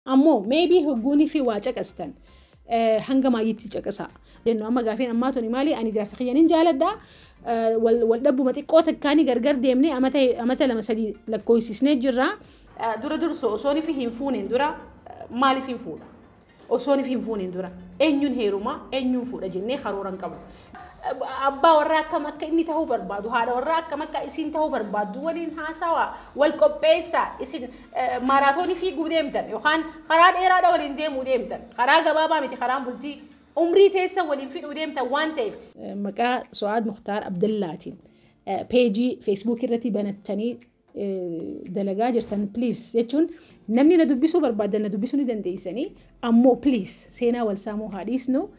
Ammoo maybe hogguunii fi waa caqastan hanga maayyitti caqasaa. Jennu amma gaafiin ammaa tuni maali? Ani jaarsa kiyya nin jaaladha. Wal dhabbuma xiqqoo takkaanii gargar deemnee amata 2-3 lakkoofsisnee jirra. Dura dursoo osoon fi hin fuuneen dura maaliif hin fuudha? Osoon fi hin fuuneen dura eenyuun heerumaa eenyuun fuudha jennee karoora hin qabnu. Abbaa warraa akkam akka inni ta'uu barbaadu, haadha warraa akkam akka isiin ta'uu barbaaddu waliin haasawaa, wal qopheessaa. Isin maaraatoonii fiiguu deemtan yookaan karaa dheeraadha waliin deemuu deemtan, karaa gabaabaa miti karaan bultii umrii teessa waliin fiduu deemtan waan ta'eef. Maqaa Su'aad Mukhtaar Abdallaatiin peejii Feesbuuk irratti banattanii dalagaa jirtan, please, jechuun namni na dubbisuu barbaadan na dubbisuu ni dandeessanii, ammoo please seenaa wal saamuu haa dhiisnu.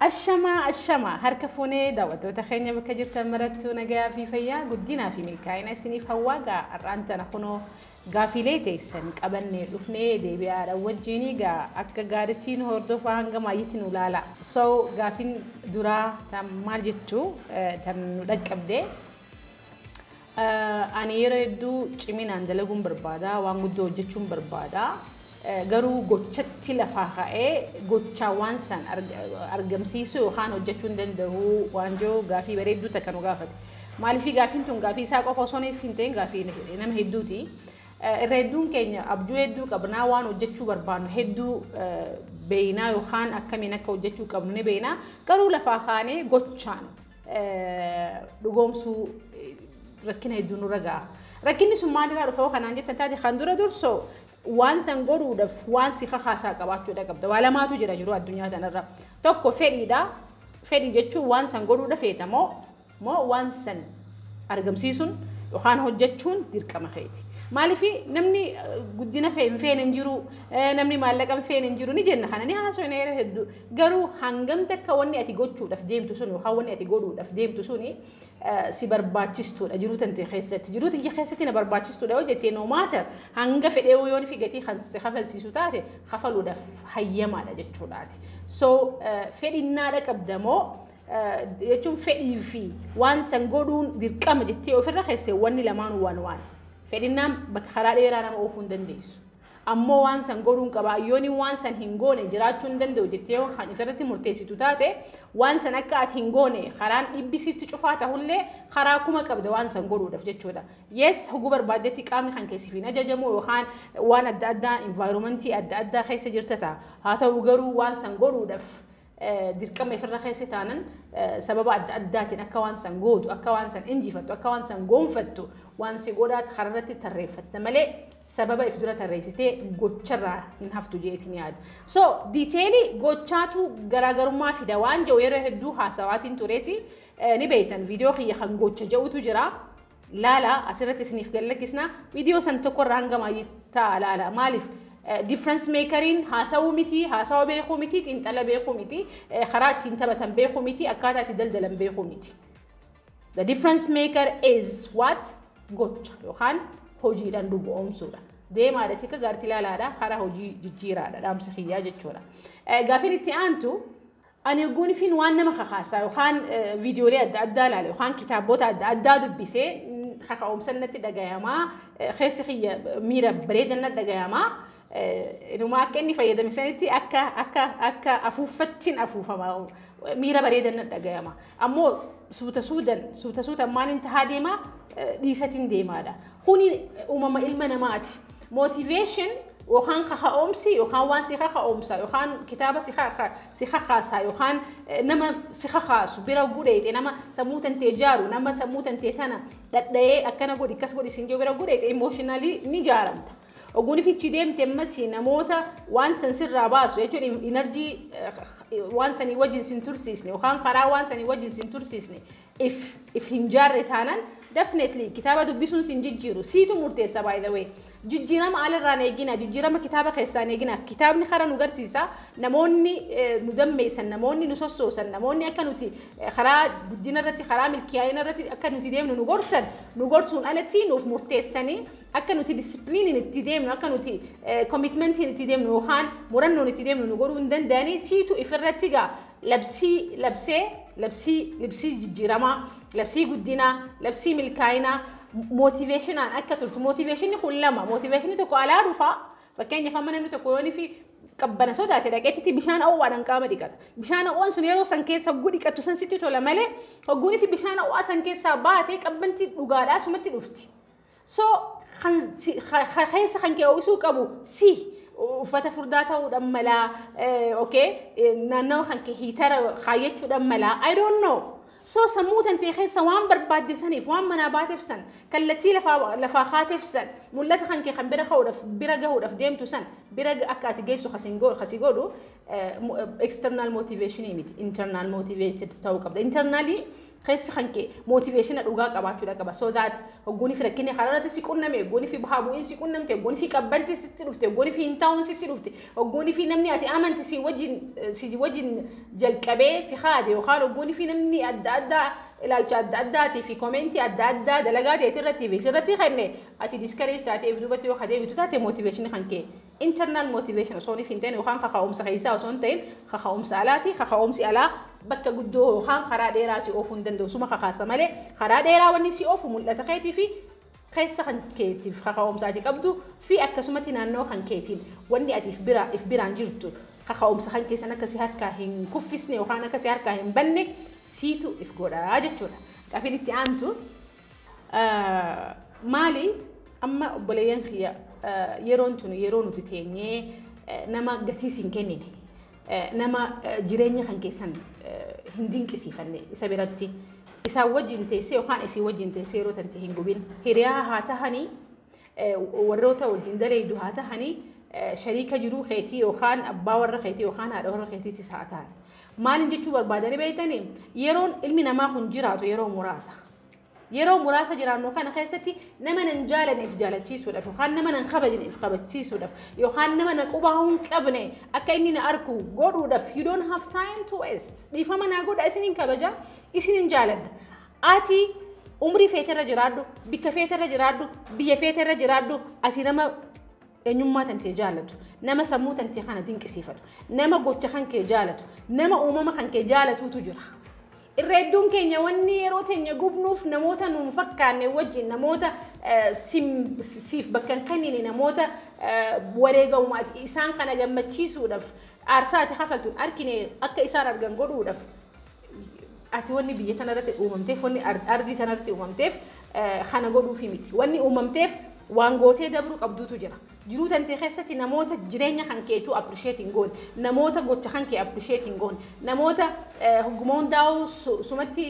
Ashamaa ashamaa, harka fuunee daawwattoota keenya bakka jirtan marattuu, nagaa fi fayyaa, guddinaa fi milkaa'ina isiniif hawwaa. Gaa har'aan tana kunoo gaafiilee teessan qabannee dhufnee deebi'aadha wajjinii. Gaa akka gaariitti nu hordofaa, hanga maayyitti nu ilaala. So gaafiin duraa tan maal jechuu tan nu dhaqqabde: Ani yeroo hedduu ciminaan dalaguun barbaada, waan guddoo hojjechuun barbaada. Garuu gochatti lafaa ka'ee gochaa waan san argamsiisuu yookaan hojjechuu hin danda'u waan jiru gaafii bareedduu takka nu gaafate. Maaliifii gaafiin tun gaafii isaa qofa osoo hin ta'in gaafii nama hedduuti. Irra hedduun keenya abjuu hedduu qabnaa, waan hojjechuu barbaannu hedduu beeynaa yookaan akkamiin akka hojjechuu qabnu ni beeynaa, garuu lafaa kaanee gochaan dhugoomsuu rakkina hedduu nurra ga'a. Rakkinni sun maalirraa dhufa kanaan jettan taate, kan dura dursoo waan san godhuudhaaf waan si kakaasaa qabaachuudha qabda. Waa lamaatu jira jiru addunyaa kanarra. Tokko fedhiidha. Fedhii jechuun waan san godhuudha feeta moo waan san argamsiisuun yookaan hojjechuun dirqama keeti. Maaliif namni guddina hin feene hin jiru, namni maallaqa hin feene hin jiru ni jenna, kana ni haasofna yeroo hedduu. Garuu hangam takka wanni ati gochuudhaaf deemtu sun yookaan wanni ati godhuudhaaf deemtu suni si barbaachistuudha jiruu tante keessatti. Jiruu tiyya keessatti na barbaachistuudha yoo jettee, no matter hanga fedhee yoo fi gatii kan si kafalchiisu taate kafaluudhaaf hayyamaadha jechuudhaati. So fedhinnaadha qabda moo jechuun fedhii fi waan san godhuun dirqama jettee ofirra keessee, wanni lamaanuu waan waan. Fedhinnaan bakka karaa dheeraa nama oofuu hin dandeessu. Ammoo waan san godhuun qaba, yooni waan san hin goone jiraachuu hin danda'u jettee kan ofirratti murteessitu taate, waan san akka ati hin goone karaan dhibbisitti cufaa ta'ullee karaa kuma qabda waan san godhuudhaaf jechuudha. Yes, hoguu barbaaddetti qaamni kan keessif hin ajajamu yookaan waan adda addaa environmentii adda addaa keessa jirta ta'a. Haa ta'u garuu waan san godhuudhaaf dirqama ifirra keessa taanan, sababa adda addaatiin akka waan san gootu, akka waan san injifattu, akka waan san goonfattu waan si godhaat kararratti tarreeffatta malee sababa if dura tarreessitee gocharraa hin haftu jeetiin yaada. So detailii gochaatu garaagarummaa fida waan jiru yeroo hedduu haasawaatiin tureesi ni beektan, viidiyoo kiyya kan gocha jedhutu jira. Laala, asirratti isiniif gallakkisna, viidiyoo san tokkorraa hanga maayyii ta'a laala. Maaliif? Difference makeriin haasawuu miti, haasawa beekuu miti, xiinxala beekuu miti, karaa ittiin taphatan beekuu miti, akkaataa itti daldalan beekuu miti. The difference maker is what? Gocha yookaan hojiidhaan dhugoomsuudha. Deemaadha tika gaartii ilaalaadha, karaa hojii jijjiiraadha dhaamsa kiyyaa jechuudha. Gaafiin itti aantu: ani hogguun waan nama kakaasaa yookaan viidiyoolee adda addaa ilaale yookaan kitaabota adda addaa dubbisee kaka'umsa natti dhagayamaa, keessi kiyya miira bareedan natti dhagayamaa, inuma akka inni fayyadame sanitti akka afuuffattiin afuufama, miira bareedan natti dhagayama. Ammoo suuta suutan suuta suutan maaliin tahaa deemaa, dhiisatiin deemaadha. Kuni uumama ilma namaati. Motivation yookaan kaka'umsi yookaan waan si kaka'umsa yookaan kitaaba si kakaasaa yookaan nama si kakaasu bira gudheete, nama sammuu tantee ijaaru, nama sammuu tantee tana dhadha'ee akkana godhi, akkas godhi siin jiru bira gudheete, emotionally ni ijaaramta. Oguun ifichi deemte ammas namoota waan san sirraa baasu jechuun energy waan sanii wajjin sin tursiisne yookaan karaa waan sanii wajjin sin tursiisne if hin jaarre taanan, definitely kitaaba dubbisuun sin jijjiiru, siitu murteessa. By the way, jijjiirama alirraan eegina, jijjiirama kitaaba keessaan eegina. Kitaabni karaa nu garsiisa, namoonni nu dammeessan, namoonni nu sossoosan, namoonni akka nuti karaa guddina irratti, karaa milkiyaa'ina irratti akka nuti deemnu nu gorsan, nu gorsuun alatti nuuf murteessanii akka nuti disciplinein itti deemnu, akka nuti commitmentiin itti deemnu yookaan murannoon itti deemnu nu godhuu hin danda'anii. Siitu ifirratti gaa labsii labsee Labsii jijjiiramaa, labsii guddinaa, labsii milkaa'inaa, motivationaan akka turtu. Motivationni kun lama. Motivationii tokko alaa dhufaa. Fakkeenyaaf, amma namni tokko yoonii fi qabbana sodaate dhaqeetti bishaan ho'aadhaan qaama dhiqata. Bishaan ho'aan sun yeroo san keessa hogguu dhiqattu san sitti tola malee, hogguunii fi bishaan ho'aa san keessaa baatee qabbanti dhugaadhaa sumatti dhufti. So keessa kan kee ho'isuu qabu si uffata furdaa ta'uudhaan malaa, okay, naannawa kan kee heater kaayyachuudhaan malaa, I don't know. So sammuu tantee keessa waan barbaadde saniif, waan manaa baateef san, kallattii lafaa kaateef san, mul'ata kan kee kan bira gahuudhaaf bira gahuudhaaf deemtu san bira akka ati geessu kasi godhu external motivation miti, internal motivated ta'uu qabda. Internally keessa kan kee motivation dhugaa qabaachuudha qaba. So that hogguunii fi rakkinni karaa irratti si qunname, hogguunii fi bahaa bu'iin si qunnamte, hogguunii fi qabbanti sitti dhufte, hogguunii fi hin taa'uun sitti dhufte, hogguunii fi namni ati amante si wajjin jalqabee si haade, yookaan hogguunii fi namni adda addaa ilaalcha adda addaatii fi commentii adda addaa dalagaa ta'e irratti beeksisa irratti kenne, ati discourage taatee if duubatti yoo deebitu taate, motivation kan kee internal motivation osoo hin ta'in yookaan kaka'umsa keessaa osoo hin ta'in kaka'umsa alaati. Kaka'umsi alaa bakka guddoo yookaan karaa dheeraa si oofuu hin danda'u, suma kakaasa malee. Karaa dheeraa wanni si oofu mul'ata keetii fi keessa kan keetiif kaka'umsa ati qabdu fi akkasumatti naannoo kan keetiin wanni ati if biraan jirtu kaka'umsa kan keessan akkasii harkaa hin kuffisne yookaan akkasii harkaa hin banne siitu if godhaa jechuudha. Gaafiin itti aantu maali? Amma obboleeyyan kiyya, yeroon tun yeroo nuti teenyee nama gatii siin kennine, nama jireenya kan keessan hin dinqisiifanne, isa biratti isaan wajjin teessee yookaan isii wajjin teessee yeroo tante hin gubin. Hiriyaa haa tahanii, warroota wajjin daleeydu haa tahanii, shariika jiruu keetii yookaan abbaa warra keetii yookaan haadha warra keetiitis haa ta'an. Maalin jechuu barbaadanii beektanii? Yeroon ilmi namaa kun jiraatu yeroo muraasa. Yeroo muraasa jiraannu kana keessatti nama nan jaalanneef jaalachiisuudhaaf, yookaan nama nan kabajneef kabachiisuudhaaf, yookaan nama na qubaa hin qabne akka inni na arku godhuudhaaf, you don't have time to waste. Dhiifama naa godha, isinin kabaja, isinin jaaladha. Ati umrii feeterra jiraadhu, bikka feeterra jiraadhu, biyya feeterra jiraadhu, ati nama eenyummaa tantee jaalatu, nama sammuu tantee kana dinqisiifatu, nama gocha kan kee jaalatu, nama uumama kan kee jaalatuutu jira. Irra hedduun keenya wanni yeroo teenya gubnuuf namoota nuun fakkaanne wajjin, namoota siif bakka hin kennine, namoota wareegamu isaan kana gammachiisuudhaaf aarsaa ati kafaltuun argine akka isaan argan godhuudhaaf, ati wanni biyya tanarratti uumamteef, wanni ardii tanarratti uumamteef kana godhuufi miti. Wanni uumamteef waan gootee dabruu qabduutu jira. Jiruu tantee keessatti namoota jireenya kan keetuu appreciate hin goone, namoota gocha kan kee appreciate hin goone, namoota hogguma hundaa'uu sumatti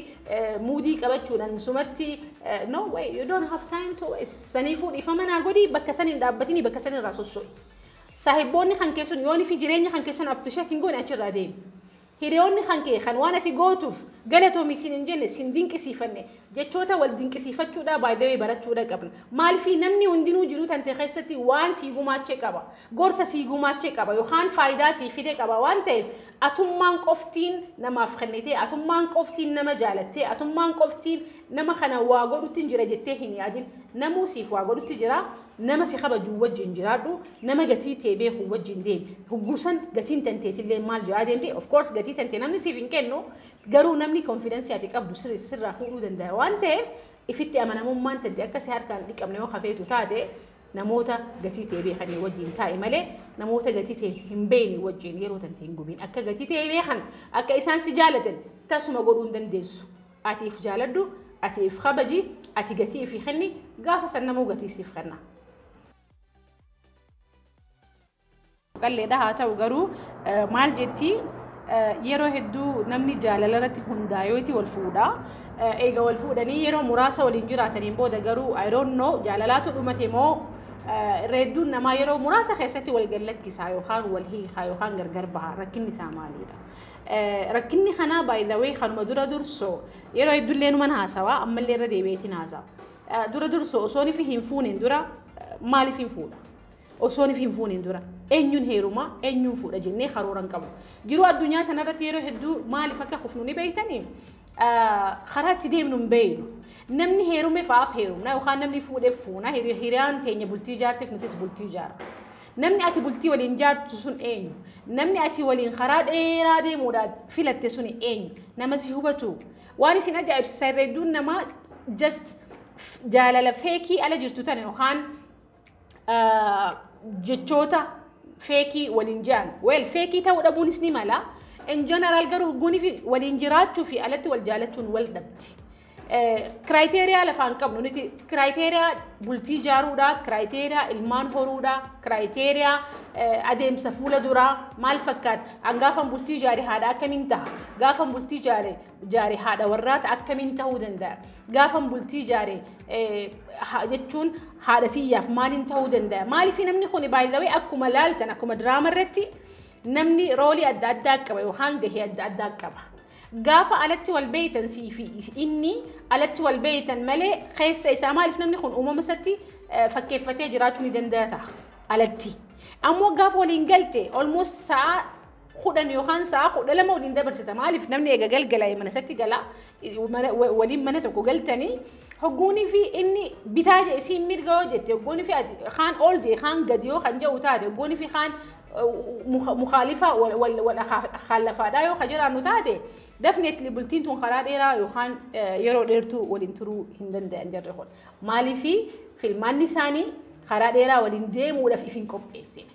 muudii qabachuudhaan sumatti, no way, you don't have time to waste. Saniifuu dhiifama naa godhii, bakka san hin dhaabbatini, bakka san irraa sosso'i. Saahibboonni kan keessan yooni fi jireenya kan keessan appreciate hin goone, achirraa deemi. Hiriyoonni kan kee kan waan ati gootuuf galatoomi siin hin jenne, sin dinqisiifanne, jechoota wal dinqisiifachuudha baay'ee barachuudha qabna. Maaliifii namni hundinuu jiruu tante keessatti waan sii gumaachee qaba, gorsa sii gumaachee qaba yookaan faayidaa sii fide qaba waan ta'eef, atummaan qoftiin namaaf kennitee, atummaan qoftiin nama jaalattee, atummaan qoftiin nama kana waa godhutti hin jira jettee hin yaadin. Namuu siif waa godhutti jira. Nama si kabaju wajjin jiraadhu, nama gatii tee beeku wajjin deemi. Hugguusan gatiin tanteetillee maal jedhaa deemte. Of course, gatii tantee namni siif hin kennu, garuu namni confidence ati qabdu sirraa fuudhuu danda'a waan ta'eef, ifitti amanamummaan tante akka si harkaan dhiqamne yoo hafeetu taate, namoota gatii ta'e beekanii wajjin taa'e malee namoota gatii ta'e hin beekne wajjin yeroo tante hin gubin. Akka gatii ta'e beekan, akka isaan si jaalatan tasuma godhuu hin dandeessu. Ati if jaaladhu, ati if kabaji, ati gatii ifii kenni, gaafa san namuu gatii siif kenna. Qalleedha haa ta'u garuu, maal jetti? Yeroo hedduu namni jaalala irratti hundaa'eeti wal fuudha. Eega wal fuudhanii yeroo muraasa waliin jiraataniin booda garuu, I don't know, jaalalaatu dhumate moo, irra hedduun namaa yeroo muraasa keessatti wal gallakkisaa yookaan wal hiikaa yookaan gargar baha. Rakkinni isaa maalidha? Rakkinni kanaa, by the way, kanuma dura dursoo yeroo hedduullee numan haasawaa, ammallee irra deebi'eetiin haasawa. Dura dursoo osoo fi hin fuuniin dura maaliif hin fuudha? Osoo hin fuuniin dura eenyuun heerumaa, eenyuun fuudha jennee karoora hin qabu. Jiruu addunyaa tanarratti yeroo hedduu maaliif akka kufnu ni beektanii? Karaa itti deemnu hin beeknu. Namni heerume fa'aaf heerumna yookaan namni fuudheef fuuna, hiriyaan teenya bultii ijaarteef nutis bultii ijaara. Namni ati bultii waliin jaartu sun eenyu? Namni ati waliin karaa dheeraa deemuudhaan filatte sun eenyu? Nama si hubatu. Waan isin ajaa'ibsiisan hedduun namaa just jaalala fake ala jirtu tana yookaan jechoota fake waliin jiran. Well, fake ta'uu dhabuunis ni mala. In general garuu hogguunii fi waliin jiraachuu fi alatti wal jaalachuun wal dhabdi. Criteria lafaan qabnu nuti, criteria bultii ijaaruudha, criteria ilmaan horuudha, criteria adeemsa fuula duraa maal fakkaata? An gaafan bultii ijaare haadha akkamiin ta'a? Gaafan bultii ijaare haadha warraata akkamiin ta'uu danda'a? Gaafan bultii ijaare jechuun haadha tiyyaaf maaliin ta'uu danda'a? Maaliif namni kun baay'ee akkuma laaltan, akkuma diraama irratti namni role adda addaa qaba yookaan gahee adda addaa qaba. Gaafa alatti wal beeytan, sii fi inni alatti wal beeytan malee, keessa isaa maaliif namni kun uumama isaatti fakkeeffatee jiraachuu ni danda'a ta'a alatti. Ammoo gaafa waliin galte almost sa'a 10 yookaan sa'a 12 waliin dabarsita. Maaliif namni eega galgalaa'e mana isatti gala, waliin mana tokko galtanii, hogguunii fi inni bitaa jee isiin mirga yoo jette, hogguunii fi kaan ol jee kaan gadi yoo kan jedhu taate, hogguunii fi kaan mukaalifa wal khaallafaadhaa yoo ka jiraannu taate, definitely bultiin tun karaa dheeraa yookaan yeroo dheertuu waliin turuu hin danda'an jarri kun. Maaliifi filmaanni isaanii karaa dheeraa waliin deemuudhaaf if hin qopheessine.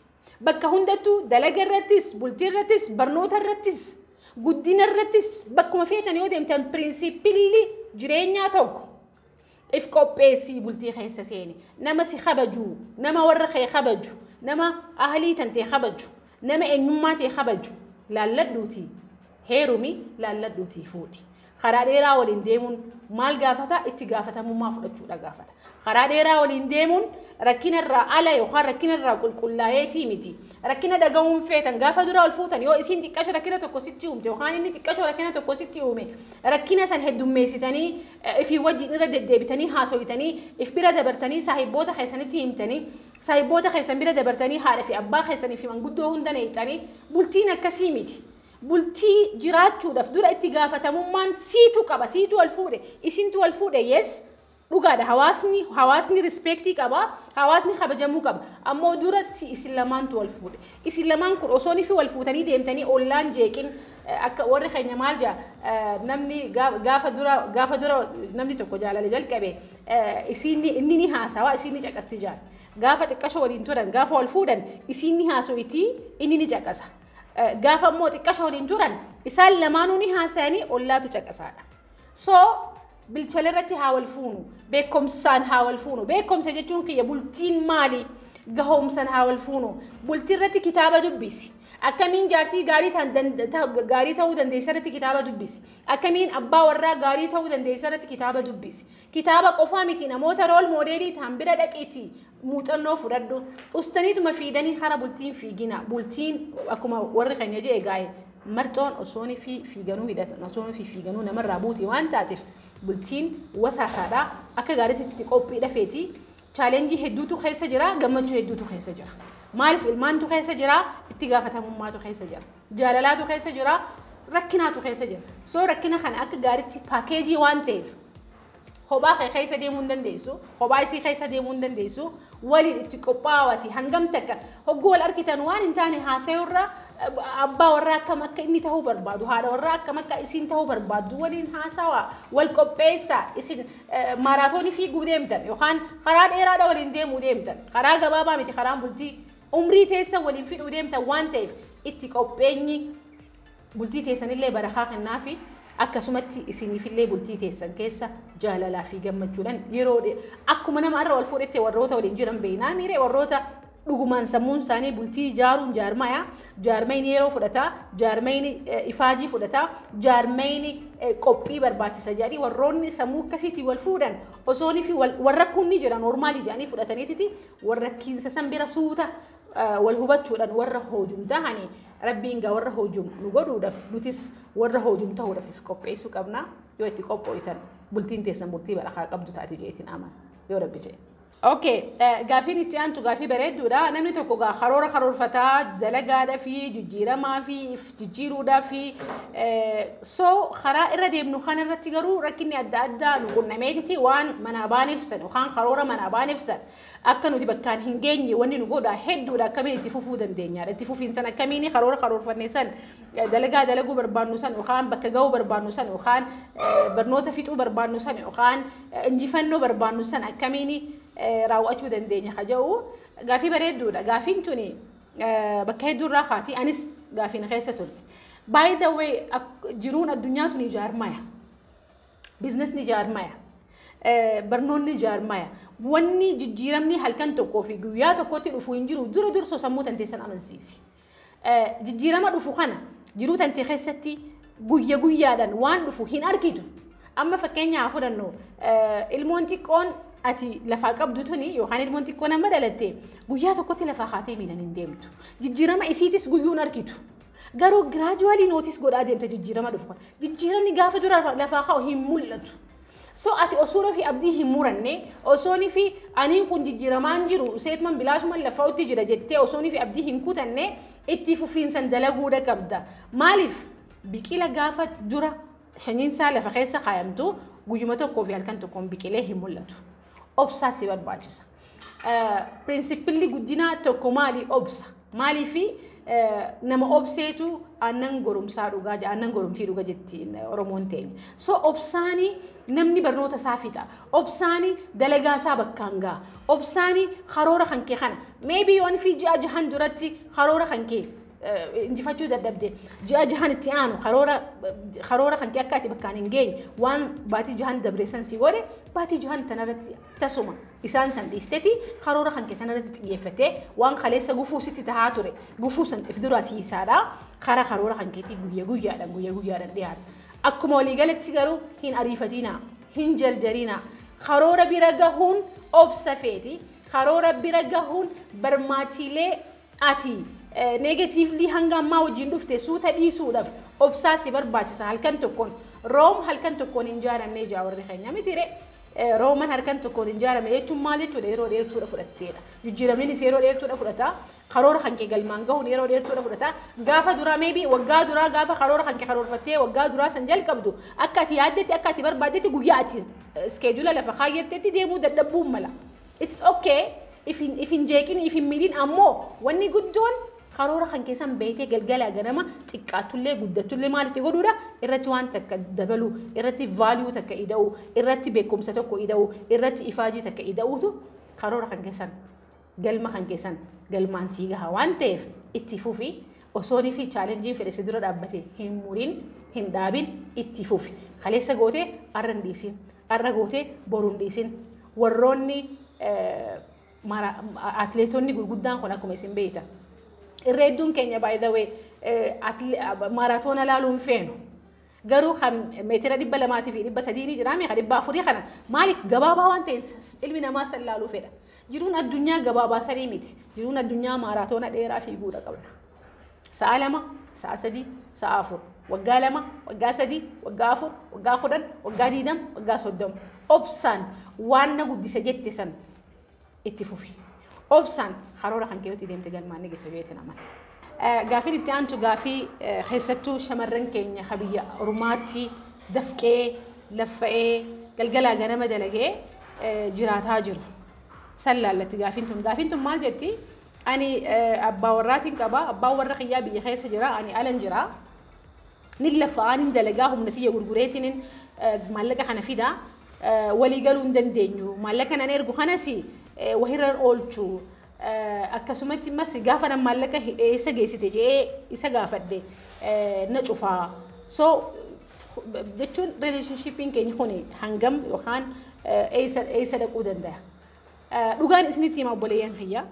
Bakka hundattuu, dalaga irrattis, bultii irrattis, barnoota irrattis, guddina irrattis, bakkuma feetan yoo deemtan, principle jireenyaa tokko: if qopheessii bultii keessa seeni. Nama si kabaju, nama warra kee kabaju, nama ahlii tantee kabaju, nama eenyummaa tee kabaju laalladhuutii heerumi, laalladhuutii fuudhi. Karaa dheeraa waliin deemuun maal gaafata? Itti gaafatamummaa fudhachuudha gaafata. Karaa dheeraa waliin deemuun rakkina irraa ala yookaan rakkina irraa qulqullaa'eetii miti. Rakkina dhaga'uun feetan. Gaafa dura ol fuutan yoo isiin xiqqasho rakkina tokko sitti uumte yookaan inni xiqqasho rakkina tokko sitti uume, rakkina san heddummeessitanii ifii wajjin irra deddeebitanii haasoyitanii if bira dabartanii, saahibboota keessanitti himtanii, saahibboota keessan bira dabartanii, haadha fi abbaa keessanii fi manguddoo hunda neeyxanii, bultiin akkasii miti. Bultii jiraachuudhaaf dura itti gaafatamummaan siitu qaba, siitu wal fuudhe, isintu wal fuudhe. Yes, dhugaadha, hawaasni respect qaba, hawaasni kabajamuu qaba. Ammoo dura si isin lamaantu wal fuudhe. Isin lamaan kun osoo fi wal fuutanii deemtanii ollaan jeeqin, akka warri keenya maal jaa, namni gaafa dura namni tokko jaalala jalqabe isiin inni ni haasawa, isiin ni caqasti jaan. Gaafa xiqqasho waliin turan, gaafa wal fuudhan, isiin ni haaso'itii, inni ni caqasa. Gaafa immoo xiqqasho waliin turan, isaan lamaanuu ni haasa'anii, ollaatu caqasaadha. So bilchala irratti haa wal fuunu, beekumsaan haa wal fuunu. Beekumsa jechuun kiyya bultiin maali? Gahoomsan haa wal fuunu. Bultii irratti kitaaba dubbisi. Akkamiin jaartii gaarii ta'uu dandeessa irratti kitaaba dubbisi. Akkamiin abbaa warraa gaarii ta'uu dandeessa irratti kitaaba dubbisi. Kitaaba qofaa miti, namoota role model ta'an bira dhaqiitii muuxannoo fudhadhu. Ustaniituma fiidanii hara bultiin fiigina. Bultiin akkuma warri keenya jee gaa'e marxoon osoon fi fiiganuu hidhatan, osoon fi fiiganuu namarraa buuti waan taateef, bultiin wasaasaadha. Akka gaariitti itti qophii dhafeeti. Challenge hedduutu keessa jira, gammachuu hedduutu keessa jira. Maaliif ilmaantu keessa jira, itti gaafatamummaatu keessa jira, jaalalaatu keessa jira, rakkinaatu keessa jira. So rakkina kana akka gaariitti package waan ta'eef kophaa kee keessa deemuu hin dandeessu, kophaa isii keessa deemuu hin dandeessu, waliin itti qophaa'aati. Hangam takka hogguu wal argitan waan hin taane haasa'uurra, abbaa warraa akkam akka inni ta'uu barbaadu, haadha warraa akkam akka isiin ta'uu barbaaddu waliin haasawaa, wal qopheessaa. Isin maaraatoonii fiiguu deemtan yookaan karaa dheeraadha waliin deemuu deemtan, karaa gabaabaa miti. Karaan bultii umrii teessan waliin fidhuu deemtan waan ta'eef, itti qopheenyi bultii teessanillee barakaa kennaafi, akkasumatti isiniifillee bultii teessan keessa jaalalaa fi gammachuudhaan yeroo akkuma nama irra wal fuudhette warroota waliin jiran beeknaa miiree, warroota dhugumaan sammuun isaanii bultii ijaaruun jaarmaya, jaarmayni yeroo fudhataa, jaarmayni ifaajii fudhataa, jaarmayni qophii barbaachisa jedhanii, warroonni sammuu akkasiitiin wal fuudhan osoonii fi warra kunni jira normal jedhanii fudhataniititi warra kiinsa san bira suuta wal hubachuudhaan warra hoojum tahanii, Rabbiin gaa warra hoojum nu godhuudhaaf, nutis warra hoojum ta'uudhaaf qopheessuu qabna. Yoo itti qophooytan bultiin teessan bultii barakaa qabdu taati jeetiin amana, yoo Rabbi jedhe. Okay, gaafiin itti aantu gaafii bareedduudha. Namni tokko gaa karoora karoorfataa dalagaadhaa fi jijjiiramaa fi jijjiiruudhaa fi so karaa irra deemnu kana irratti garuu rakkinni adda addaa nu qunnameetiti waan manaa baaneef san yookaan karoora manaa baaneef san akka nuti bakkaan hin geenye wanni nu godha hedduudha. Akkamiin itti fufuu dandeenyaadha? Itti fufiinsan akkamiin karoora karoorfanne san, dalagaa dalaguu barbaannu san, yookaan bakka ga'uu barbaannu san, yookaan barnoota fixuu barbaannu san, yookaan injifannoo barbaannu san akkamiin raawwachuu dandeenya ka jedhu gaafii bareedduudha. Gaafiin tuni bakka hedduurraa kaati, anis gaafiin keessa turte. By the way, jiruun addunyaa tuni ijaarmaya. Biizinasni ijaarmaya. Barnoonni ijaarmaya. Wanni jijjiiramni halkan tokkoo fi guyyaa tokkotti dhufu hin jiru. Dura dursoo sammuu tanteessan amansiisi. Jijjiirama dhufu kana jiruu tantee keessatti guyya guyyaadhaan waan dhufu hin argitu. Amma fakkeenyaaf fudhannu, ilmoon xiqqoon ati lafaa qabdu tuni yookaan ilmoon xiqqoon amma dhalatte guyyaa tokkotti lafaa kaatee miilan hin deemtu. Jijjiirama isiitis guyyuun argitu. Garuu gradually notice godhaa deemte jijjiirama dhufu kana. Jijjiiramni gaafa dura lafaa ka'u hin mul'atu. So ati osoo fi abdii hin muranne, osoo fi aniin kun jijjiiramaan jiru seetuman bilaashuman lafa'utti jira jettee osoo fi abdii hin kutanne itti fufiinsan dalaguudha qabda. Maaliif? Biqila gaafa dura sanyiinsaa lafa keessa kaayamtu guyyuma tokkoo fi halkan tokkoon biqilee hin mul'atu. Obsaa si barbaachisa. Principle guddinaa tokko maali? Obsa. Maaliifi? Nama obseetu aannan goromsaa dhugaa, aannan goromtii dhuga jetti Oromoon teenya. So obsaanii namni barnoota isaa fixa. Obsaanii dalagaa isaa bakkaan gaha. Obsaanii karoora kan kee kana. Maybe yoon fi ji'a 6 duratti karoora kan kee injifachuu dadhabde, ji'a 6 itti aanu karoora kan kee akka ati bakkaan hin geenye waan baatii 6 dabre san si godhe, baatii 6 tanarratti tasuma isaan san dhiisteti karoora kan kee sanarratti xiyyeeffatee waan kaleessa gufuu sitti tahaa ture gufuu san if duraa siisaadha karaa karoora kan keetii guyya guyyaadhaan guyya guyyaadhaan dhiyaata. Akkuma waliigalatti garuu hin ariifatinaa, hin jarjarinaa. Karoora bira gahuun obsa feeti. Karoora bira gahuun barmaachiilee ati negatively hanga ammaa wajjin dhufte suuta dhiisuudhaaf obsaa si barbaachisa. Halkan tokkoon Room halkan tokkoon hin ijaaramne ijaa warri keenya mitiire. Rooman halkan tokkoon hin ijaaramne jechuun maal jechuudha? Yeroo dheertuudha fudhatteedha. Jijjiiramnis yeroo dheertuudha fudhata. Karoora kan kee galmaan gahuun yeroo dheertuudha fudhata. Gaafa duraa, maybe waggaa duraa gaafa karoora kan kee karoorfattee waggaa duraa san jalqabdu, akka ati yaaddetti, akka ati barbaaddetti guyyaa ati schedule lafa kaayyatetti deemuu dadhabbuun mala. It's okay. If hin jeeqin, if hin miidhin, ammoo wanni guddoon karoora kan keessan beetee galgala ganama xiqqaattullee guddattullee maalitti godhuudha? Irratti waan takka dabaluu, irratti value takka ida'uu, irratti beekumsa tokko ida'uu, irratti ifaajii takka ida'uutu karoora kan keessan galma kan keessan galmaan sii gaha waan ta'eef itti fufi. Osoonii fi challenge fedhe si dura dhaabbate hin murin, hin dhaabin, itti fufi. Kaleessa gootee arra hin dhiisin, arra gootee boru hin dhiisin. Warroonni atleetonni gurguddaan kun akkuma isin beektan. Irra hedduun keenya, by the way, maaraatoona laaluu hin feenu. Garuu kan meetira 200 fi 300 ni jira, kan 400 kana maaliif? Gabaabaa waan ta'eef ilmi namaa san laaluu fedha. Jiruun addunyaa gabaabaa sanii miti. Jiruun addunyaa maaraatoona dheeraa fiiguudha qabna. Sa'a 2, sa'a 3, sa'a 4, waggaa 2, waggaa 3, waggaa 4, waggaa 10, waggaa 20, waggaa 30. Obsaan waan na guddise jette san itti fufi. Obsaan karoora kan keetti deemte galmaan ni geessa jeetiin amana. Gaafiin itti aantu gaafii keessattuu shamarran keenya ka biyya ormaatti dafqee laffa'ee galgalaa ganama dalagee jiraataa jiru. San laallatti gaafiin tun. Gaafiin tun maal jetti? Ani abbaa warraatiin qaba. Abbaan warra kiyyaa biyya keessa jira. Ani alan jira. Nin laffa'aa, nin dalagaa, humna tiyya gurgureetiin maallaqa kana fida. Walii galuu hin dandeenyu. Maallaqa nan ergu kanas wahirra oolchu. Akkasumatti immas gaafa nan maallaqa eessa geessite jedhee isa gaafadhe na cufaa. So jechuun relationshipiin keenya kun hangam yookaan eessa dhaquu danda'a? Dhugaan isinitti hima, obboleeyyan kiyya.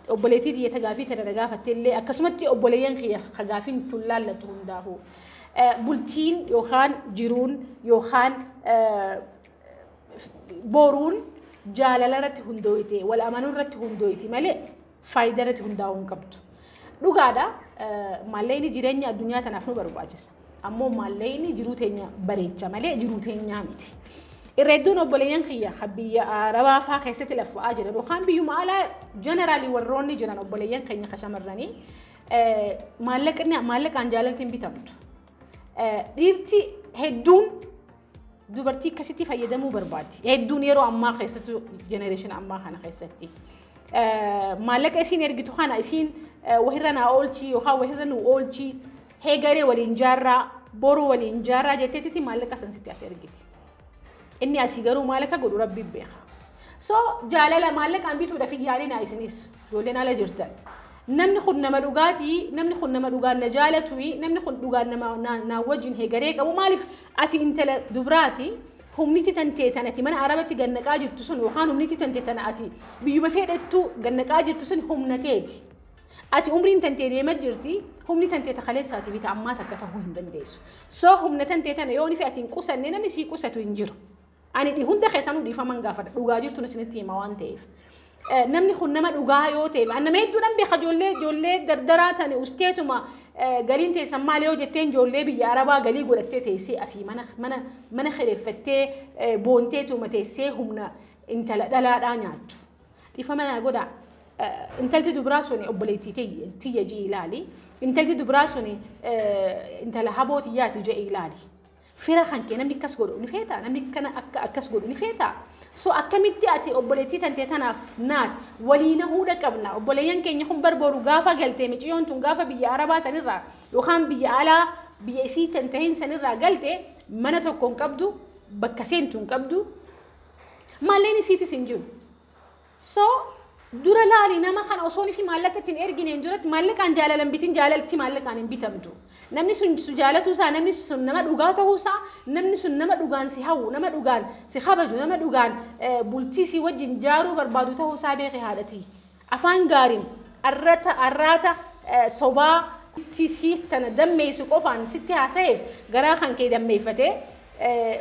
Obboleettii xiyyeeta gaafii tana na gaafatte illee, akkasumatti obboleeyyan kiyya ka gaafiin tun laallatu hundaafuu. Bultiin yookaan jiruun yookaan boruun jaalala irratti hundooyite, wal amanuu irratti hundooyite malee faayidaa irratti hundaa'uu hin qabdu. Dhugaadha, maallaqni jireenya addunyaa tanaaf nu barbaachisa. Ammoo maallaqni jiruu teenya bareecha malee jiruu teenyaa miti. Irra hedduun obboleeyyan kiyya biyya Arabaa fa'aa keessatti laffa'aa jiran yookaan biyyuma alaa generally warroonni jiran, obboleeyyan keenya ka shamarranii, maallaqaan jaalalti hin bitamtu. Dhiirti hedduun dubartii akkasitti fayyadamuu barbaaddi. Hedduun yeroo ammaa keessattuu generation ammaa kana keessatti. Maallaqa isiin ergitu kana isiin wahirra naa oolchii yookaan wahirra nu oolchii, heegaree waliin jaarraa, boruu waliin jaarraa jetteetitti maallaqa san sitti as ergiti. Inni asii garuu maal akka godhu Rabbi beeka. So jaalala maallaqaan bituudhaaf hin yaalinaa isinis ijoolleen ala jirtan. Namni kun nama dhugaatii, namni kun nama dhugaan na jaalatu, namni kun dhugaan nama na wajjin heegaree qabu. Maaliif ati intala dubraati, humniti tantee tan ati mana Arabatti gannaqaa jirtu sun yookaan humniti tantee tan ati biyyuma fedhettu gannaqaa jirtu sun humna teeti. Ati umriin tantee deema jirti, humni tantee takaleessaatii fi ammaa takka ta'uu hin dandeessu. So humna tantee tana yoo nifi ati hin qusanne, namni sii qusatu hin jiru. Ani hunda keessanuu dhiifaman gaafadha, dhugaa jirtu isinitti hima waan ta'eef. Namni kun nama dhugaa yoo ta'e, nama hedduudhaan beeka, ijoollee dardaraa tane usteetuma galiin teessan maal yoo jetteen, ijoollee biyya Arabaa galii godhattee teessee asii mana kireeffattee boonteetuma teessee humna intala dhalaadhaa nyaattu. Dhiifama naa godhaa. Intalti dubaraa sun obboleettii tiyya jee ilaali. Intalti dubaraa sun intala haboo tiyyaati jee ilaali. Fira kan kee namni akkas godhu ni feeta, namni kana akka akkas godhu ni feeta. So akkamitti ati obboleettii tantee tanaaf naat waliin huudha qabna? Obboleeyyan keenya kun barbooru gaafa galtee, miciyyoon tun gaafa biyya Arabaa sanirraa yookaan biyya alaa biyya isii tan tahin sanirraa galte, mana tokko hin qabdu, bakka seentu hin qabdu, maalleen isiitis hin jiru. So dura laali nama kana osoo fi maallaqa ittiin ergineen duratti. Maallaqaan jaalalan bitin, jaalalti maallaqaan hin bitamtu. Namni sun su jaalatu isaa, namni sun nama dhugaa ta'uu isaa, namni sun nama dhugaan si hawwu, nama dhugaan si kabaju, nama dhugaan bultii si wajjin jaaruu barbaadu ta'uu isaa beeke haadhatii. Afaan gaariin arrata arraata sobaa si tana dammeessu qofaan sitti haasa'eef garaa kan kee dammeeffatee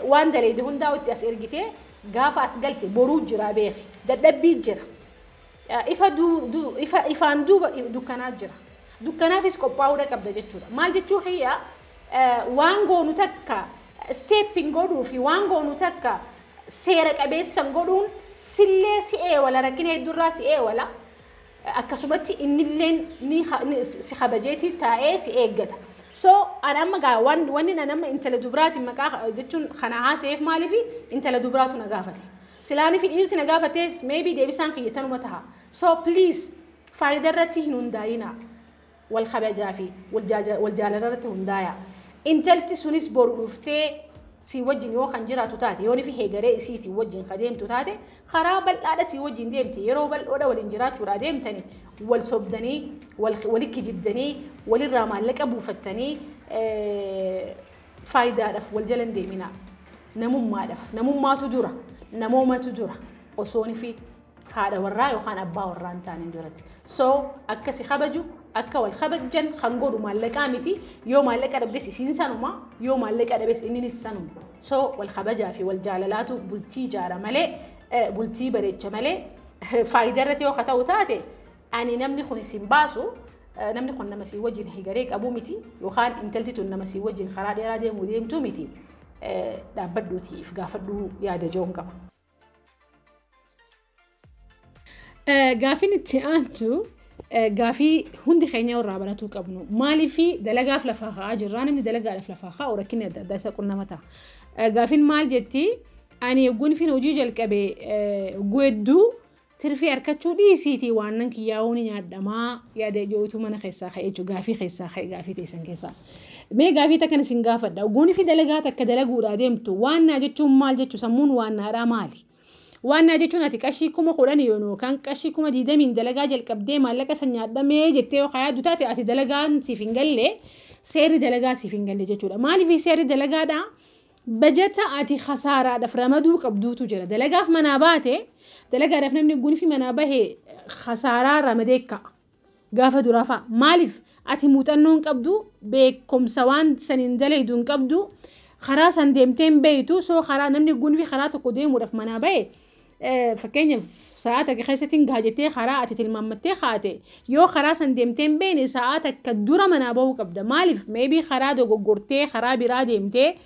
waan daleede hundaa itti as ergitee, gaafa as galte boruu jira beeki, dadhabbii jira. Ifa ifaan duuba dukkanaa jira. Dukkanaafis qophaa'uudha qabda jechuudha. Maal jechuu kiyya, waan goonu takka step-iin godhuu fi waan goonu takka seera qabeessan godhuun sillee si eewala, rakkina hedduurraa si eewala. Akkasumatti innilleen ni si kabajeeti taa'ee si eeggata. So ani amma gaa wanni ani amma intala dubraatiin maqaa jechuun kana haasa'eef maaliifi intala dubraatu na gaafate. Silaanii fi dhiirti na gaafates maybe deebisaan kiyya tanuma taha. So please, faayidaa irratti hin hundaa'ina. Wal kabajaa fi wal jaalala irratti hundaaya. Intalti sunis boru dhuftee si wajjin yoo kan jiraatu taate, yoo fi heegaree isiitii wajjin ka deemtu taate, karaa bal'aadha si wajjin deemti. Yeroo bal'oodha waliin jiraachuudha deemtani, wal sobdanii, wali kijibdanii, walirraa maallaqa buufattanii faayidaadhaaf wal jala hin deeminaa. Namummaadhaaf, namummaatu dura, namoomatu dura, osoon fi haadha warraa yookaan abbaa warraa hin taane duratti. So akka si kabaju, akka wal kabajjan kan godhu maallaqaa miti. Yoo maallaqa dhabdes isiin sanuma, yoo maallaqa dhabes inninis sanuma. So wal kabajaa fi wal jaalalaatu bultii ijaara malee, bultii bareecha malee, faayidaa irratti yoo ka ta'u taate, ani namni kun isin baasu, namni kun nama sii wajjin higaree qabu miti yookaan intalti tun nama sii wajjin karaa dheeraa deemuu deemtuu miti, dhaabbadhuuti if gaafadhuu yaada jiruun qaba. Gaafiin itti aantu gaafii hundi keenya irraa baratuu qabnu. Maaliif dalagaaf lafaa ka'aa jirraa? Namni dalagaadhaaf lafaa ka'u rakkinni adda addaa isa qunnama ta'a. Gaafiin maal jetti? Ani yogguun fi hojii jalqabe yogguu hedduu tirfii harkachuu dhiisiitii waan nan kiyyaa'uu ni nyaadhamaa yaada ijootu mana keessaa ka'e jechuudha, gaafii keessaa ka'e, gaafii teessan keessaa. Mee gaafii takkan isin gaafadha. Yogguun fi dalagaa takka dalaguudhaa deemtu, waan naa jechuun maal jechuu? Sammuun waan naadhaa maali? Waan naa jechuun ati qarshii 10,000 yookaan qarshii 20,000 dalagaa jalqabdee maallaqa san nyaadhamee jettee yoo yaaddu taate, ati dalagaan siif hin galle, seerri dalagaa siif hin galle jechuudha. Maaliif seerri dalagaadhaa? Bajata ati khasaaraadhaaf ramaduu qabduutu jira. Dalagaaf manaa baate, dalagaadhaaf namni gunfi manaa bahe khasaaraa ramadee ka'a. Gaafa duraa fa'a. Maaliif ati muuxannoo hin qabdu, beekumsa waan saniin dalaydu hin qabdu, karaa san deemtee hin beeytu. So karaa namni gunfi karaa tokko deemuudhaaf manaa bahe, fakkeenyaaf sa'aa takka keessatti hin gaha karaa ati tilmaammattee kaate, yoo karaa san deemtee hin beekne, sa'aa takka dura manaa bahuu qabda. Maaliif maybe karaa dogoggortee karaa biraa deemtee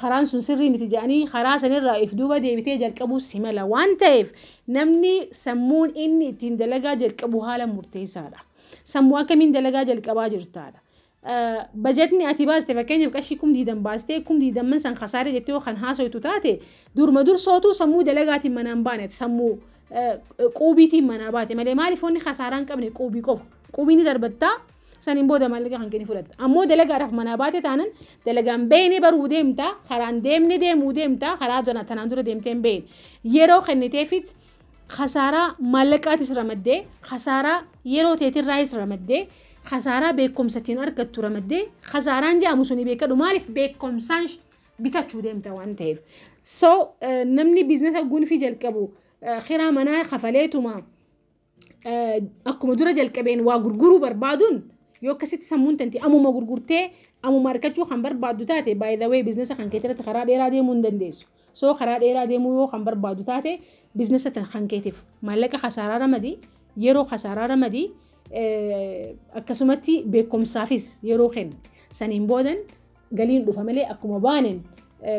Karaan sun sirrii miti jedhanii karaa sanirraa if duuba deebitee jalqabuu si mala waan ta'eef, namni sammuun inni ittiin dalagaa jalqabu haala murteessaadha. Sammuu akkamiin dalagaa jalqabaa jirtaadha. Bajetni ati baaste, fakkeenyaaf qarshii 20,000 baastee, 20,000 san kasaare jettee yoo kan haasoytu taate, durma dursootu sammuu dalagaatiin manaan baane, sammuu quubiitiin manaa baate malee. Maaliif? Wanni kasaaraa hin qabne quubii qofa. Quubii ni darbattaa, saniin booda maallaqa kan kenni fudhatta. Ammoo dalagaadhaaf manaa baate taanan, dalagaan beene baruu deemta, karaan deemne deemuu deemta, karaa tanaan dura deemtee hin beene. Yeroo kenniteefit kasaaraa maallaqaatis ramaddee, kasaaraa yeroo teetirraayis ramaddee, kasaaraa beekumsatiin argattu ramaddee, kasaaraan jedhamu suni beekadhu. Maaliif? Beekumsaan bitachuu deemta waan ta'eef. So namni biizinasa gunfii jalqabu kiraa manaa kafaleetuma akkuma dura jalqabeen waa gurguruu barbaaduun, yoo akkasitti sammuun tanti amuma gurgurtee amuma argachuu kan barbaaddu taate, by the way, biizinasa kan keetirratti karaa dheeraa deemuu hin dandeessu. So karaa dheeraa deemuu yoo kan barbaaddu taate, biizinasa kan keetiif maallaqa kasaaraa ramadii, yeroo kasaaraa ramadii, akkasumatti beekumsaafis yeroo kennu. Saniin boodan galiin dhufa malee, akkuma baaneen